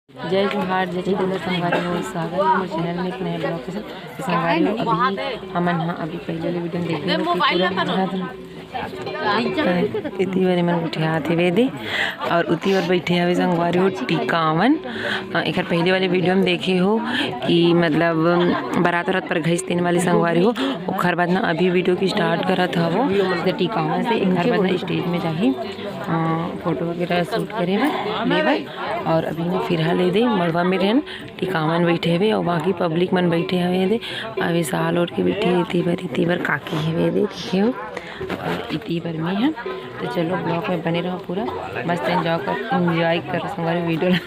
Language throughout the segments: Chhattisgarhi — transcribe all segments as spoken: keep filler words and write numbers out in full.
जय जोहार, जय छत्तीसगढ़ संगवारी हो, स्वागत है मोर चैनल में एक नए ब्लॉग के साथ। तो संगवारी हो, अभी हमन हा अभी पहले वाले वीडियो में देखे हो कि पूरा इति बारे मन उठिया थे वेदे और उति बर बैठे हवे संगवारी हो टिकावन। अ, एकर पहले वाले वीडियो में देखे हो कि मतलब बारात वारात पर घइस तेन वाली संगवारी हो। ओकर बाद ना अभी वीडियो की स्टार्ट करत हवो, तो टिकावन से एकर बाद ना स्टेज में जाही, अ, फोटो वगैरह शूट करे बर, ले बर। और अभी ना फिर हा ले दे मड़वा में रहन टिकावन बैठे हवे और बाकी पब्लिक मन बैठे हवे दे। अभी साल ओढ़ के बैठे हे, इति बर, इति बर काकी हवे दे, देखे हो। और इति बर में है, तो चलो ब्लॉग में बने रहो पूरा, मस्त एंजॉय कर, एंजॉय करो संगवारी वीडियो ला।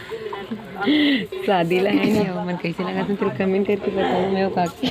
शादी ला है नहीं, मन कैसे लगा तुम, फिर कमेंट करके बताओ, मैं वो काकी।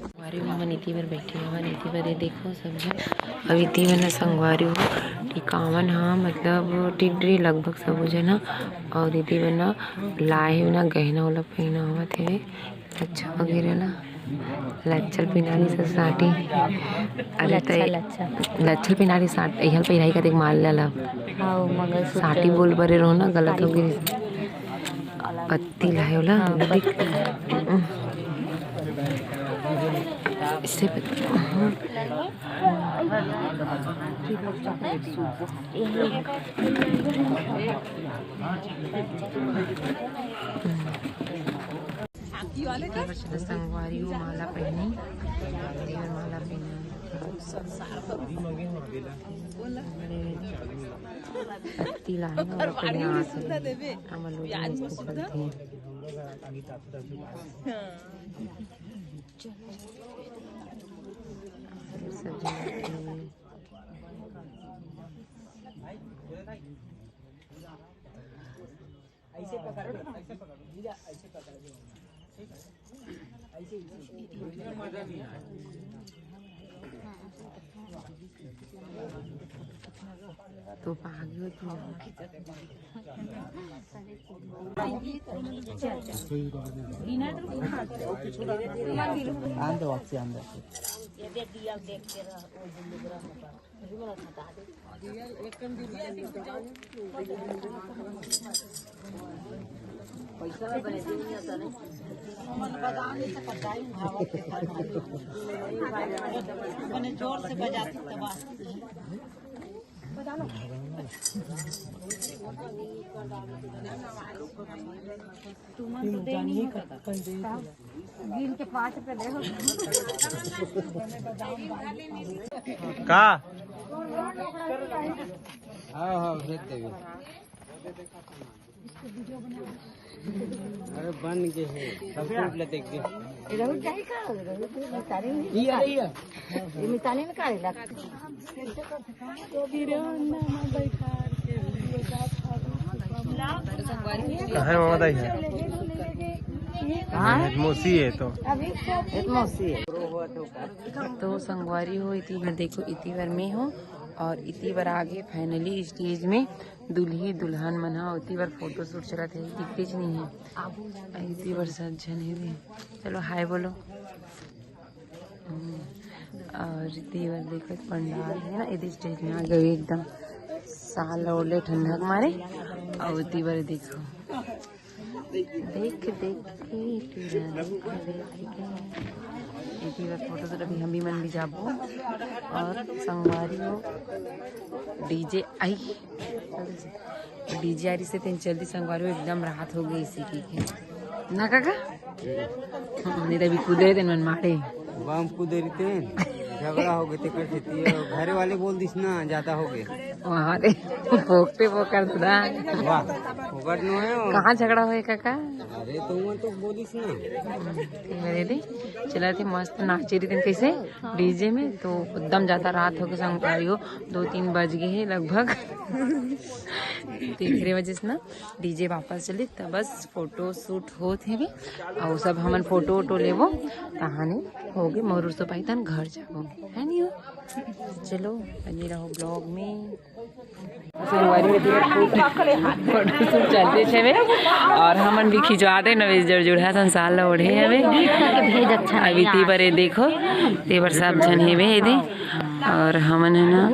संगवारी हो, हमन इति बर बैठे हवन, इति बर ये देखो सब झन। अब इति बर ना संगवारी हो, टिकावन हा, मतलब टिक डरे लगभग सबो झन हा। और इति बर ना लाहे ना गहना वाला पहना हुआ थे, लच्छा वगैरह ला, लच्छा ल पिनारी से साटी। अरे लच्छा, तै लच्छा। लच्छा ल पिनारी साट, इहल पहिराई का देख माल ला ला। हाँ, मंगलसूत्र। साटी बोल बरे रहो ना, गलत हो गई। पत्ती लायो ला, हाँ, देख। पत्ती। इससे पत्ती। संगवारी हो माला पहनी, देवर माला पहनी। पत्ती लाए ना, ओला पहना आके। हमर लोग मस्त चलते हैं। सब जगह ऐसे पकड़ लो, ऐसे पकड़ लो, जीजा, ऐसे पकड़ लो। ठीक है? ऐसे, ऐसे। तो पागल हो तू। आंदर, वापसी आंदर। जोर से बजाती तब। तुमन तो दे नहीं सकता। गिन के पाँच रुपए दे हो। का? हाँ, हाँ, भेज देबे। अरे, बन के है, सब ग्रुप ला देख के। रहु जाई का? रहु तो मितानी में ये, ये। ये मितानी में का है? कहाँ है मामा दाई है? हाँ? मौसी है तो। अभी मौसी है। तो संगवारी हो, इति बर देखो, इति बर में हो और इति बर आगे finally stage में दुल्ही दुल्हन मन ह, इति बर फोटो शूट चलत है, दिखते च नहीं है। इति बर सब झन है। चलो हाय बोलो। हम्म, और इति बर देखो पंडाल है ना, इति स्टेज में आ गए एकदम साल ओढ़ले ठंडा के मारे। और इति बर देखो, देख देख के टूरा। इति बर फोटो तो अभी हम भी मन भी जाबो। और संगवारी हो डीजे आई। डीजे आ रही से तेन चलती संगवारी हो, एकदम रात हो गई इसी की के। ना काका? हाँ, नहीं तो अभी कूदे रहितेन मन मारे। बम कूदे रहितेन। झगड़ा हो गए तेकर सेती, घरे वाले बोल दिस ना, ज्यादा हो गए। वहाँ रे, पोकटे पोकर दा। वाह, फोकट नो है वो। कहाँ झगड़ा होए काका? अरे, तुम तो बोलिस ना। मेरे दी, चला थे मस्त नाचे रही कैसे डीजे में, तो एकदम ज्यादा रात हो गए संगवारी हो, दो तीन बज गए हैं लगभग। तीसरे बजे से ना डीजे वापस चली, तब बस फोटो शूट होत हेवे, और सब हमन फोटो वोटो लेबो, तहाने होगे मोर सुपाई तन घर जाबो, है नी हो? चलो, बने रहो ब्लॉग में। संगवारी हो, फोटो शूट चलते छेवे, और हमन भी खिंचवा दे नवेश जड़ जुड़हा संसार ला ओढ़े हवे। भेज अच्छा अभी ती बरे देखो, ते बर सब झन हेवे हे दे। और हमन है ना,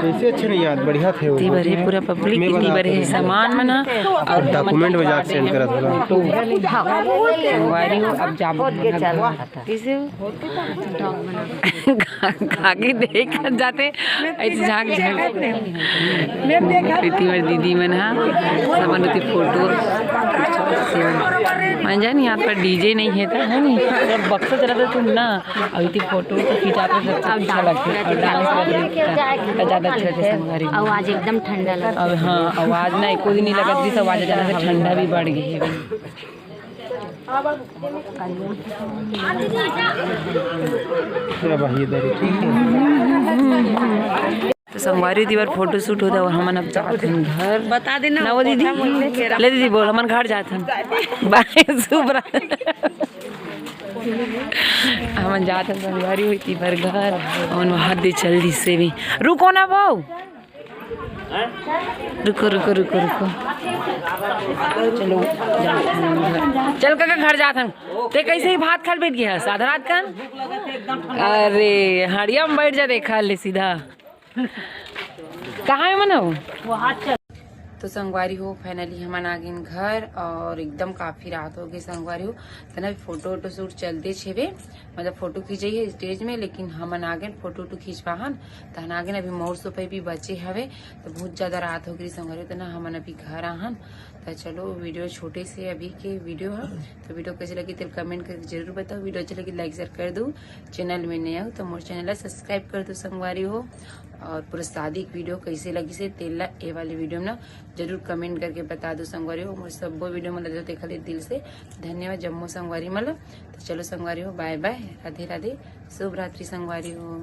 वैसे अच्छे नहीं यार, बढ़िया थे वो। ती बरे पूरा पब्लिक, इतनी बरे सामान मना और डॉक्यूमेंट में जाके सेंड करत होला। संगवारी हो, अब जाबो। कैसे हो? आगे देख जाते, ऐसे झांक झांक। प्रीति और दीदी मन हा, सब मन होती फोटो। मन जानी, यहाँ पर डीजे नहीं है तो, है नहीं, सब बक्सा चला था तुम ना। अभी तो फोटो तो खिंचाते, सब अच्छा लगता है। और डांस करते तो ज्यादा अच्छा लगता है संगवारी में। आवाज एकदम ठंडा लगता है। अब हाँ, आवाज ना एको दिन नहीं लगत, भी सब आवाज अचानक से ठंडा भी बढ़ गई है। क्या भाई, इधर ही ठीक है। तो संगवारी दी बार फोटो शूट होता है और हमन अब जात हन घर। बता देना ना वो दीदी। ले दीदी बोल, हमन घर जात हन। बाय, शुभ रात्रि। हमन जात हन संगवारी होती पर घर। हमन बाहर दे चल दी से भी। रुको ना वो। रुको, रुको, रुको, रुको। चलो, जात हन घर। चल काका, घर जात हन। ते कैसे ही भात खाल बैठ गया, आधा रात कन? अरे, हड़िया में बैठ जा, देखा ले सीधा। कहाँ है मनो? तो संगवारी हो, फाइनली हमन आ गए घर और एकदम काफी रात हो गई संगवारी हो। तना फोटो वोटो शूट चलते छेवे, मतलब फोटो खींचे है स्टेज में, लेकिन हमन आ गए फोटो वोटो खिंचवाहन। तहन आ गए अभी मोर सोपई भी बचे हवे, तो बहुत ज्यादा रात हो गई संगवारी हो, तो ना हमन अभी घर आहन। तो चलो, वीडियो छोटे से अभी के वीडियो है, तो वीडियो कैसे लगी तेल कमेंट करके जरूर बताओ। वीडियो अच्छे लगी लाइक शेयर कर दो, चैनल में नए हो तो मोर चैनल ला सब्सक्राइब कर दो संगवारी हो। और पूरा शादी की वीडियो कैसे लगी से तेल ला ए वाली वीडियो में ना जरूर कमेंट करके बता दो संगवारी हो। मोर सब्बो वीडियो में लगे देखा ले दिल से धन्यवाद जम्मो संगवारी मन ला। तो चलो संगवारी हो, बाय बाय, राधे राधे, शुभ रात्रि संगवारी हो।